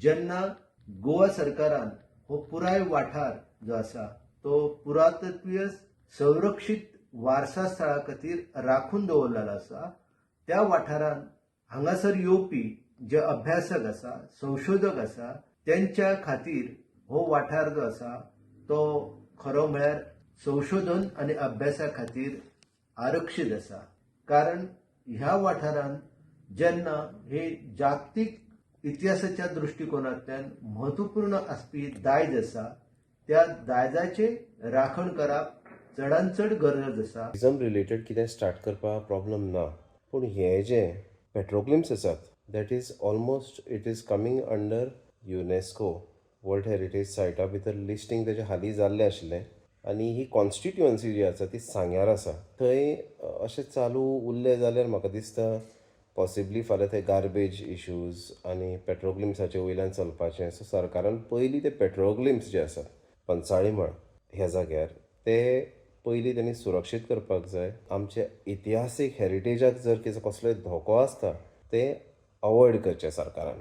जेन्ना गोवा सरकारान हो पुराय वाठार जो आसा तो पुरातत्वीय संरक्षीत वारसा स्थळा खातीर राखून दवरलेलो आसा, त्या वाठारांत हांगासर येवपी जे अभ्यासक आसा, संशोधक आसा, तेंच्या खातीर हो वाठार जो आसा तो खरो म्हळ्यार संशोधन आनी अभ्यासा खातीर आरक्षीत आसा. कारण ह्या वाठारांत जेन्ना हे जागतीक इतिहासाच्या दृश्टिकोनांतल्यान म्हत्वपूर्ण आसपी दायज आसा, त्या दायजाचे राखण करप चडान चड गरज आसा. टुरिजम रिलेटेड कितें स्टार्ट करपाक प्रॉब्लम ना, पूण हें जें पेट्रोग्लिम्स आसात, that is almost it is coming under UNESCO World Heritage सायटा भितर लिस्टींग तेजें हालीं जाल्लें आशिल्लें. आनी ही कॉन्स्टिट्युअन्सी जी आसा ती सांग्यार आसा. थंय अशें चालू उरलें जाल्यार म्हाका दिसता पॉसिबली फाल्यां थंय गार्बेज इश्यूज आनी पेट्रोग्लिम्साचे वयल्यान चलपाचें. सो सरकारान पयलीं ते पेट्रोग्लिम्स जे आसात पंचाळी मळ ह्या जाग्यार, ते पयलीं तेणी सुरक्षीत करपाक जाय. आमचे इतिहासीक हेरिटेजाक जर कितें कसलोय धोको आसता, ते अवॉयड करचें सरकारान.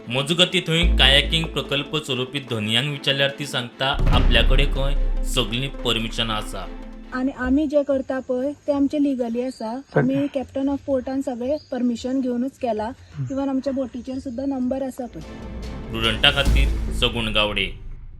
मजगती, थंय कायाकिंग प्रकल्प चलोवपी धनयांक विचारल्यार ती सांगता, आपल्याकडे खंय सगलीं परमिशनां आसा. आनी आमी जे करता पळय ते आमचे लिगली आसा. आमी कॅप्टन ऑफ पोर्टान सगळे परमिशन घेवनूच केला. इवन आमच्या बोटीचेर सुद्दां नंबर आसा पळय. प्रुडंटा खातीर सगुण गावडे.